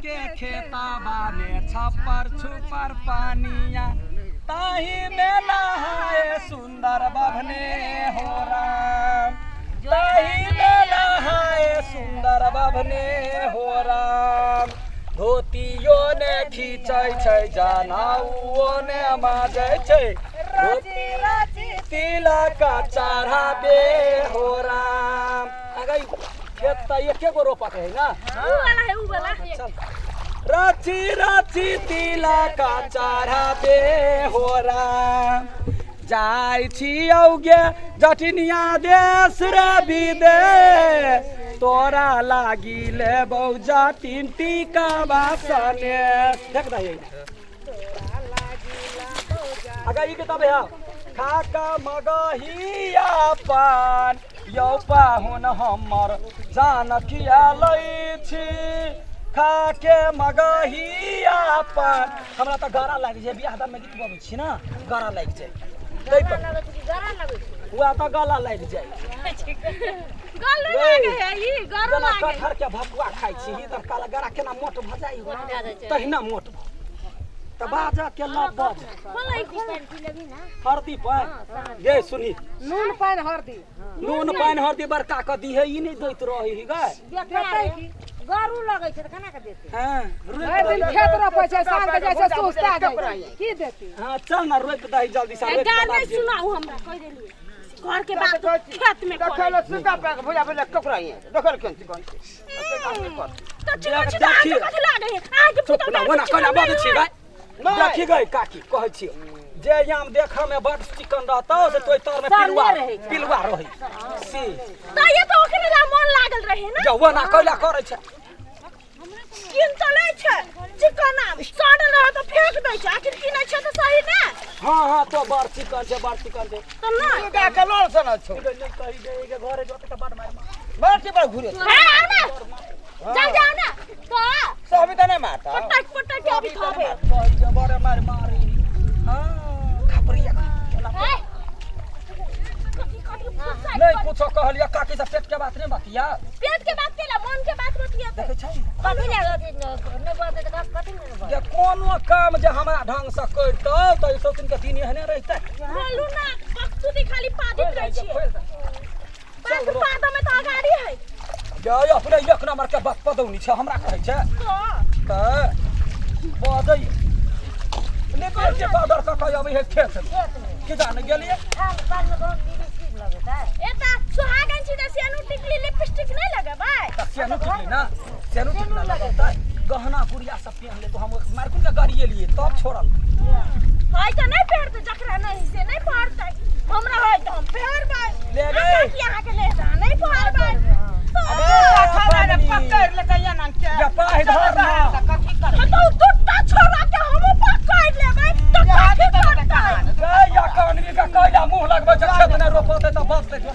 के खेतबा में छप्पर छुपर पानिया ताही में नहाए सुंदर बभने हो राम ताही में नहाए सुंदर बभने हो राम धोतियो ने खींचै छै जनाउओ ने माजै छै राची राची तिलक चढ़ाबे हो राम अगर खेत तऽ एके गो रोपक है ना ऊ वाला है ऊ वाला चल राची राची तिलक चढ़ाबे हो राम जाइ छियौ गे जटिनिया देश रे विदेश तोरा लागी लेबौ जटिन टीका बासने देख दही अगर ई किताब है खाका मगहिया पान यौ पाहुन हमर जान किया लै छी खाके मगहिया पान हमरा तऽ गरा लागि जाइ बियाह दानमे गीत गबै छी ने गरा लागि जाइ ताहि पर लगै छै कि गरा लगै छै उएह तऽ गला लागि जाइ गलू लागे है ई गरू जेना लागे कटहर के भकुआ खाइ छी ई तर काला गरा केना मोट भऽ जाइ तहिना मोट भऽ तऽ बाजऽ के लऽ बज खोलै खोलै हरदी पानि गे सुनी नून पानि हरदी नून पानि हरदी बड़का कऽ दीहे ई नहि दैत रहै ही गै देतै की गरू लगै छै तऽ केना के देतै हँ भरि दिन खेत रोपै छै साँझ के जाइ छै सुस्ता जाइ छै की देतै हँ चल ना रोपि दही जल्दी से रोपि गाल कऽ नहीं बाजि। सुनाऊ हमरा कह देलिए घर के बात खेत में देखल करे सुता पैक भुजा भुजा टोकरा ये देखल केन चिकन तो चिकन देख- छी तऽ देखी। अहाँके कथी लागे है अहाँके चुप पुतहु ना ओना कोना बजै छी भाइ नहि। देखी गई काकी कहै छी जे आम देखऽ में बड चिकन रहतौ से तोय तर में पिलुआ रहै छै। पिलुआ रहै से तऽ ये तऽ ओकरे ला मन लागल रहे ना जौ ओना कैला करै छै किन तऽ लै छै चिकन आम सड़ल रहे तऽ फेंक दै छै आखिर किनै छै तऽ सही ने हाँ हाँ तो बड़ चिकन छै बड़ चिकन छै तऽ नहि सुता के लोल सन छौ ई नहि कही दे के घरे जोते तऽ बड मार मार बाटी पर घुरे हे आउ ना चल जाओ ना तो सब त नहीं मारता पटक पटक के अभी खाबे कही जे बड़े मार मारी हाँ खपरिया हे कथी कथी फुसाइ नहीं कुछो कहलिया काकी से पेट के बात नहीं बतिया पेट के बात केला मन के बात बतिया देखै छै कथी लए नहि बजतै तऽ कथी नहि जे कोनो काम जे हमरा ढंग से करितौ तऽ ई सब के दिन एहने रहितै बोलू ना बकचूदी खाली पादित रहै छियै खोलि दे। पाद पाद में तऽ अगाड़ी है गे अपने एक नंबर के बात पदौनी छै हमरा कहै छै तो तऽ बजै निकल के पाउडर कऽ कऽ अबै है खेत में की जाने गेलियै एता सुहागन छी तऽ सेनु टिकली लिपस्टिक नहीं लगेबै तऽ सेनु टिकली ना सेनु टिकली लगेतै गहना गुड़िया सब पेहन ले तो हम मारकुन के गरिएलियै तब छोड़ल है तऽ नहीं पहिरतै जकरा नहीं से नहीं पहिरतै हमरा है तऽ हम पहिरबै ले आ गै। काकी अहाँके ले जा नहीं पहिरबै पकड़ पकड़ लेते ये ना के या पाहि धर ना। कथी कर हम तो दुट्टा छोड़ा के हमहूँ पकड़ लेबै तऽ कथी करतै गै या कानवी के कैला मुँह लगबै छै खेत नहि रोपतै तऽ बचतै जो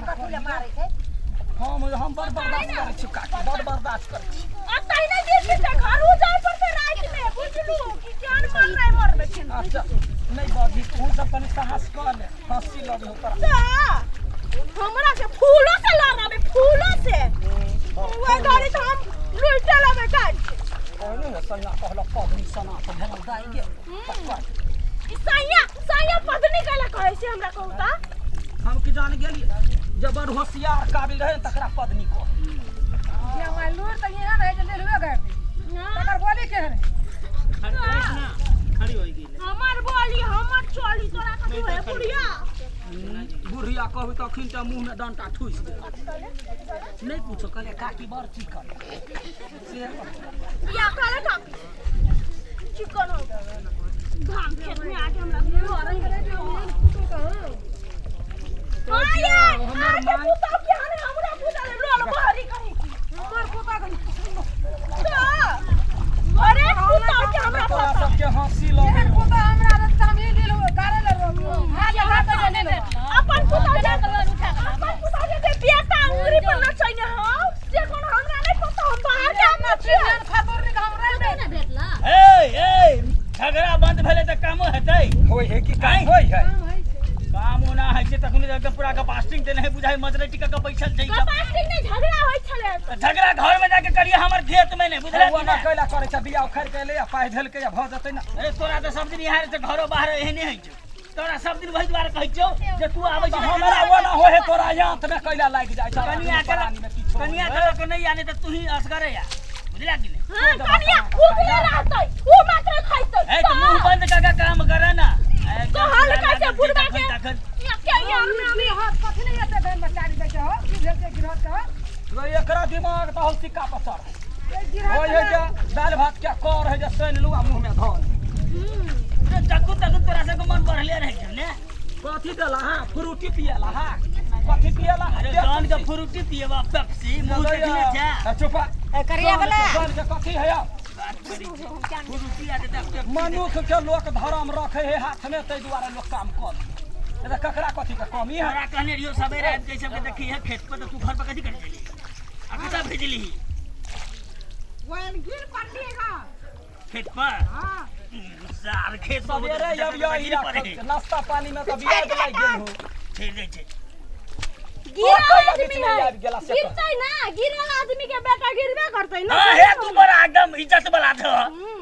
कथी लए मारै छै हम बड़ बर्दाश्त करै छी काकी बड़ बर्दाश्त करै छी आ तहिने जे छै घरो जाय पड़तै रातिमे बुझलू कि जान मरनाइ मरबै छै अच्छा नहि बाजी तू सब कनि साहस कर ले हँसी लगै हो तोरा तऽ हमरा के फूलो से लड़ाबे फूलो से ओए घड़ी तऽ हम लुटे लेबै गाड़ी से कहने ने सैया कहलक पदनी सना तऽ भेल दाइ गे पकड़। ई सैया सैया पत्नी कैला कहै छै हमरा कहू तऽ हम की जान गेलियै जे बड़ होशियार काबिल रहै ने तकरा पदनी कह जे लूर तऽ एहन है जे लेलुए गाड़ि दी तकर बोली केहन है खड़ी होई गेल हमर बोली हमर चली तोरा कथी होय बुढ़िया बुढ़िया कहबै तऽ अखन तऽ मुँहमे डंटा ठुसि देत नहि पूछो कहलियै काकी बड़ चिकन से या कहले काकी चिकन हो धान खेत में आके हमरा लड़ै है हाँ ये आके पुतौ के हने हमरा बुझल लोल बहरी कहीं की हमर पोता के तऽ अरे पुतौ के हमरा तोरा पता सबके हँसी लगै एहन पोता हमरा रहत तऽ हम ई लील गाड़े लए रोपू हाथ हाथ के लील अपन पुतौ जे अपन पुतौ जे जे बेटा उंगरी पर नचैने हौ से कोनो हमरा नहि पता हम बाहर के आदमी छियै खातुर निक हम रहि नहि ए ए झगड़ा बंद भेलै तऽ कामो हेतै होइ है कि काम होइ है काम ओना होइ छै तखने एकदम पूरा कपास्टिंग देने है बुझाइ मजरे टिका के बैठल छै कपास्टिंग नहि झगड़ा होइ छलै झगड़ा घर में जाके करिए हमर खेत में नहीं बुझला वो कि ना ना कैला करै छै बिया उखाड़ि के एलै आ पाइ धेलकै आ भऽ जेतै ना। अरे तोरा तऽ सब दिन यहाँ से घरो बाहर एहने होइ छौ तोरा सब दिन वही दुआरे कहै छौ जे तू आबै तऽ छी हमरा वो ना होय है तोरा यात में कैला लागि जाइ छै कनिया के परानी में किछो कनिया के लऽ के नहीं आने तऽ तू ही असगरे आ बुझला कि नहीं हां कनिया भूखले रहतै उ मात्र खैतै ए तऽ मुंह बंद कऽ के काम कर ना तो हल कैसे बुढ़वा के तखन के यार ई हाथ कथी नहीं एते घर में चारी दै छै हो की भेल छै गिरहत के हो? रे एकरा दिमाग तऽ हौ सिक्का पर चढ़ ए गिरहत होय है जे दालि भात के कर है जे सैन लू आ मुँह में धऽ ली। चक्कू तक्कू तोरा सबके मन बढ़ले रहै छौ ने कथी देला हाँ फ्रूटी पियला हाँ कथी पियला अरे जान के फ्रूटी पियबा पेप्सी मुंह देखने छै चुप करिया वाला जान के कथी है बात करी फ्रूटी आ देता पेप्सी मनुख के लोक धर्म रखे है हाथ में ताहि दुआरे लोक काम कर ले ककरा कथी के कमी है तोरा कहने रहियो सबेरे आबि के सबके देखी है खेत पर तऽ तू घर पर कथी करै छली आ कतऽ भेजली वन गिर पड़लिएगा खेत पर हां सार खेत पर सवेरे अब यही नाश्ता पानी में तऽ बियाज लागि गेल हो छोड़ि दै छै गिरल कैला आदमी बीच में है आबि गेला से कह। गिरतै ना गिरल आदमी के बेटा गिरबे करतै ना हाँ हे तू बड़ा एकदम इज्जत वाला छ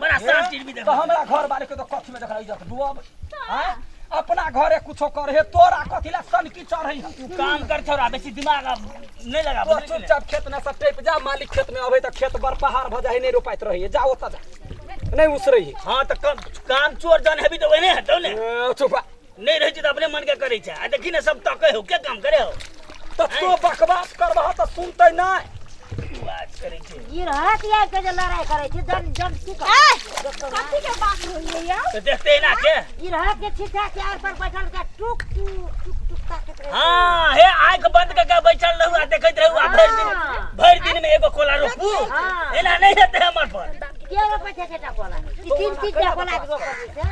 बड़ा साफ चीज भी तऽ देखो हमरा घर वाले के तऽ कथी में देखला इज्जत डुअब आँय? अपना घरे कुछो करे हे तोरा कथी ला सनकी चढ़ै है तू काम कर छोरा बेसी दिमाग अब नहीं लगा तो चुपचाप खेत में से टपि जा मालिक खेत में अबै तऽ खेत बड़ पहाड़ भऽ जाइ है, नहीं रोपाइत रहिए जा ओतऽ जा नहीं उसरै है हाँ तो कम काम चोर जन हेबी तो वही हेतौ ने ए, चुप नहीं रहै छै तऽ अपने मन के करै छै आ देखी ने सब तकै हो के काम करे हो तऽ तो बकवास करबह तऽ सुनतै नहि बात करै छै गिरहत आबि के जे लड़ाइ करै छै जन जन की ए कथी के बात होइए यौ तऽ देखते ना के गिरहत के छिछा के आर पर बैठल के टुक टुक टुक टुक ताकैत रहै छै। हाँ हे आँख बंद करके बैठल रहू आ देखैत रहू आ भरि दिन भरि दिन में एगो कोला रोपू हाँ। एना नहीं हेतै हमर पर के रोपै छै एकटा कोला ई तीन तीन टा कोला के रोपै छै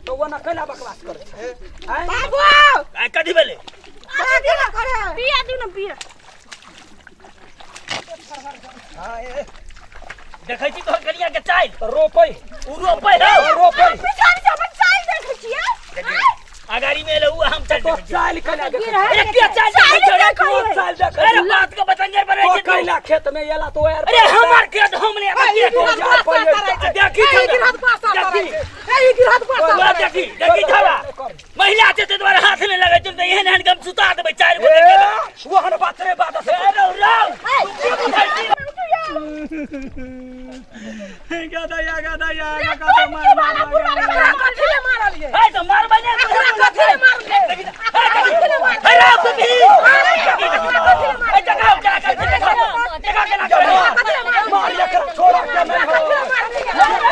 तऽ ओना कैला बकवास करै छै आँय? बाबू आ कथी भेलै बाबू करे पिया दिउ न पिया हाँ, ए, देखै छी तोहर कनिया के चाइल तऽ रोपै उ रोपै हौ रोपै पिछाड़ी से अपन चाल देखै छियै देखी, अगाड़ी में एलै उ हम चाइल तो देखै छी चालि कैला देखै गिरहत अरे के चाइल देखै छौ रे तो चालि देखै अरे बात के बतंजर पर रहै तो छै तू। कैला खेत में एला तो यार अरे हमर खेत हम ले ए, ई गिरहत जा पासा पहिले। करै छै। देखी ए, ई छौड़ा। गिरहत पासा करै देखी। छै। ए, ई गिरहत पासा उएह करै छै। देखी देखी छौड़ा महिला छै ताहि दुआरे हाथ नहि लगै छै तऽ एहन एहन के हम सुता देबै चारि गोटे के। ओहन बात रे बात से ए रौ रौ तू के बुझै छी? गदैया गदैया एकरा कथी ले मारलियै? है तऽ मारबै नहि एकरा कथी ले मारलियै? हे रौ तुमी ए देखाउ केना करै छै देखाउ देखाउ केना करै छै। मार एकरा छोड़ा के नहीं हो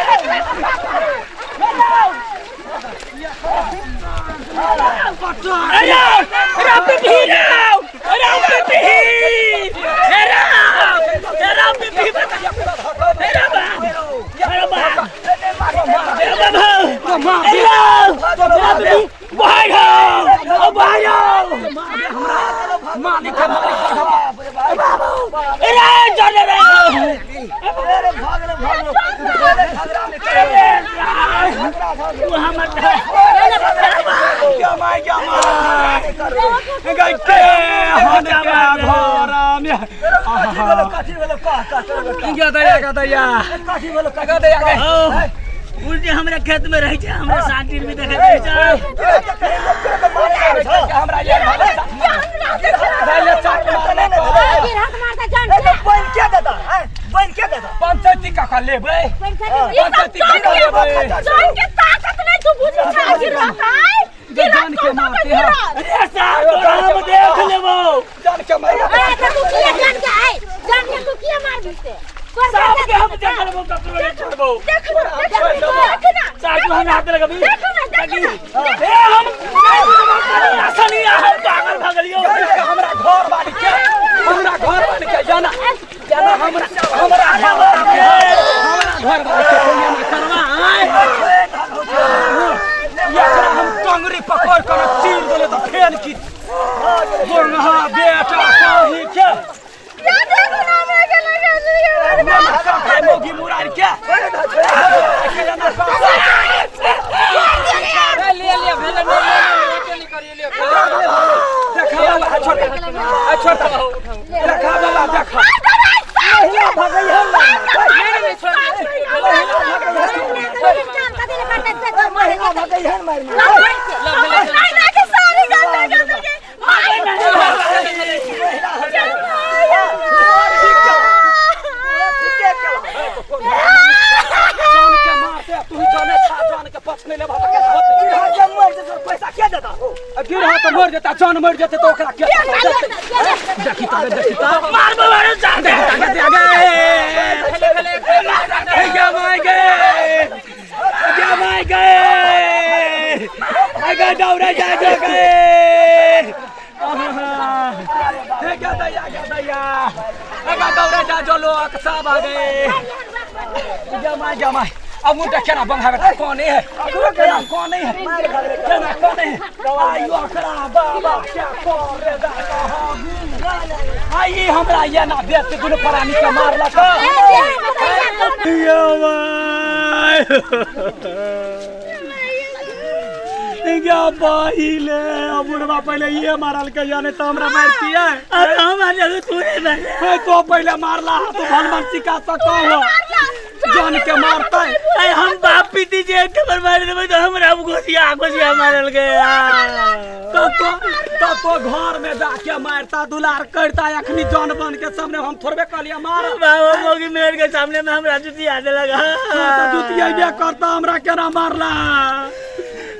अरे रौ पिपही रौ रौ पिपही हे रौ हे रौ पिपही बता हे रौ बा हे रौ बा हे रौ बाबा हे रौ रौ पिपही बाहर हो ओ बाहर हो मालिक है, मालिक ए रे चल रे तू हमर क्या माय क्या माय गई के हन के घर में गदैया गदैया गदैया गई उल्टे हमरा खेत में रहै छै हमरा साटिर भी देखै छै हमरा यार भाले चाट मारने गिरहत मारता जान के पंचायती काका लेबै पंचायती पंचायती काका लेबै जान के ताकत नहीं तू बुझी छा गिरहत आय जान के मारते हैं अरे साहब तोरा हम देख लेबो जान के मार ए तऽ तू किया जान के आय जान के तू किया मारबी से तोर साहब के हम देख लेबो ककरो नहीं छोड़बो देख ना देख ना साहब तू हमरा हाथ लगबी देख ना देख ना ए हम नहीं बुझबो कनी आसानी हम पागल भऽ गेलियो हमरा घर वाली के हमरा घर वाली के जाना जाना हमरा हमरा घर वाली के हमरा घर वाली के कोई ना करवा आए एकरा हम टंगरी पकड़ कर चीर देले तऽ फेन की बोलहा बेटा कही के या देख ना मैं के लगे ना मोगी मुरार के देखा बाबा छोड़ छोड़ देखा बाबा देखा भागै हम जान मर जेतै त ओकरा के पता जेतै? देखी त, देखी त। मार मार जान दे। आगे आगे गे my गे, गे my गे, आगे दौड़े जा जा गे। गे दैया, गे दैया, आगे दौड़े जा जो लोग सब आ गए। गे my, गे my, अब मुंह केना बंघावे? कौन है केना, कौन है केना, कौन है? आइयो अकरा बाबा क्या करे दा आई हमरा ये ना बेच के दुनू प्राणी के मारलक। यो भाई गया पहिले बुढ़वा पहिले ये मारल के या नहीं तो हमरा मारतिए। अरे हम आ जाए तू रे मारे। है तो पहिले मारला तो भलमन सिखा सको जान के मारता है। अरे हम बाप पीती जे एक खबर मारे देबै तो हमरा घोसिया घोसिया मारल गया। तो घर में जाके मारता दुलार करता, अखनी जान बन के सामने हम थोड़बे कहलिए मार। बाबा मोगी मेर के सामने में हमरा जुतिया दे लगा। तो जुतिया करता हमरा केना मारला?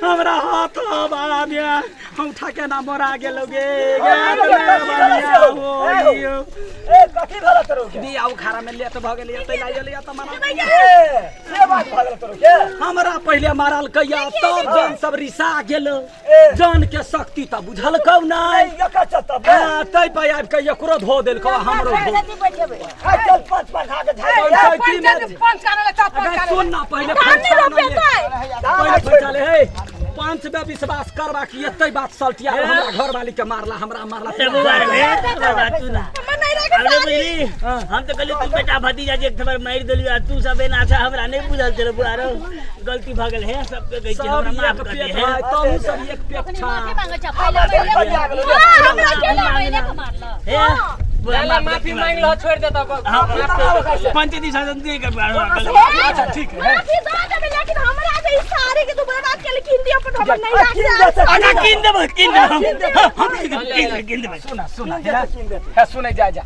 हमरा हाथ बाबा हम उठा के ना मरा गेलो गे। ए कथी भेल तोरो के? बिया उखाड़ा में लेट भ गेलियै तै ला एलियै त मना। ए से बात भऽ गेल तोरो के? हमरा पहिले मारल कैया तब जन सब रिसा गेलो, जन के शक्ति त बुझलकौ नै। एकर चलता हां, तै पे आबि के एकरो धो देलकौ, हमरो धो। आ चल पाँच पाँच खा के झाड़। पंचायती में पंच काने ले, चार पंच अगर काने। सुन ना, पहिले धान नहीं पंच रोपेतै। पहिले पंचाले हे पांच बे विश्वास करबा कि एते बात सल्टिया हमरा घर वाली के मारला, हमरा मारला। ए बुआ रे हमर बात सुन। हमर नहीं रहे के हमरे सारी। बुझली, हम तो कहली तू बेटा भतीजा जे एक थबर मारि देलियो आ तू सब एना अच्छा हमरा नहीं बुझल छल बुआ रो, गलती भऽ गेल हे सबके कहै छी सब हमरा माफ एक कर दे पेट हे। है तहु सब एक पेट छा। माफी मांगे छ पहिले, हाँ, हमरा के पहिले के मारल हे बुआ माफी मांग लो, छोड़ दे तब। पंचायती शासन दे के बुआ रो। अच्छा ठीक है। माफी दो देबै, लेकिन हमरा जे ई साड़ी के तू बर्बाद केली किन दियो अपन, हमर नहीं राख। अच्छा किन देबै, किन देबै हम, किन देबै, किन देबै। सुना सुना हे, सुनै जा जा,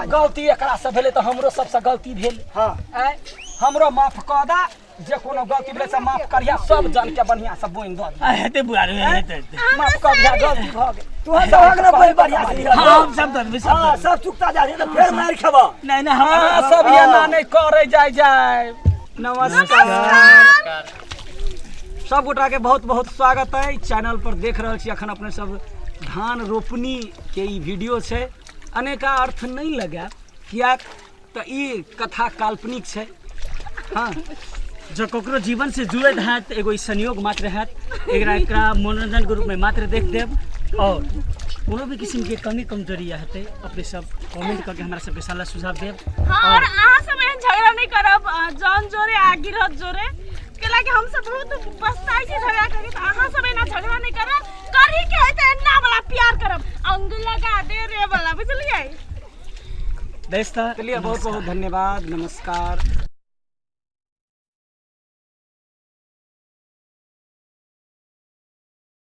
गलती एकरा से भेलै तऽ हमरो सबसे गलती भेल। हाँ। आँय, हमरो माफ कऽ दा, जे कोनो गलती भेलै से माफ करिया, सब जन के बढ़िया से बोनि दऽ दिया। आ हेतै बुआ रो, हेतै हेतै। माफ कऽ दिया, गलती भऽ गेल। तू सब ना बड़ी बढ़िया से। हाँ हम सब दऽ देबै सब। हाँ सब चुकता जा रही तो फिर मार खेबा। नहीं नहीं हम हाँ सब एना नहि करै जाय जाय। नमस्कार सब गोटा के बहुत बहुत स्वागत है चैनल पर। देख रहल छी अखन अपने सब धान रोपनी के ई वीडियो छै। अनेका अर्थ नहीं लगायब, किएक तऽ ई कथा काल्पनिक छै। हाँ जो ककरो जीवन से जुड़ल हैत एगो ई संयोग मात्र हैत, एकरा एकरा मनोरंजन के रूप में मात्र देख देब और कोनो भी किस्म के कमी कमजोरी हेतै अपने सब कमेंट करके हमरा सबके सलाह सुझाव देब। हाँ, और अहाँ सब एहन झगड़ा नहीं करब, जन जोरे आ गिरहत जोरे, कैला कि हम सब बहुत पछताइ छी झगड़ा करके, तऽ अहाँ सब एना झगड़ा नहीं करब। करही के है तऽ एना वाला प्यार करब, अंग लगा दे रे वाला, बुझलियै? बेस। चलिए बहुत बहुत धन्यवाद, नमस्कार।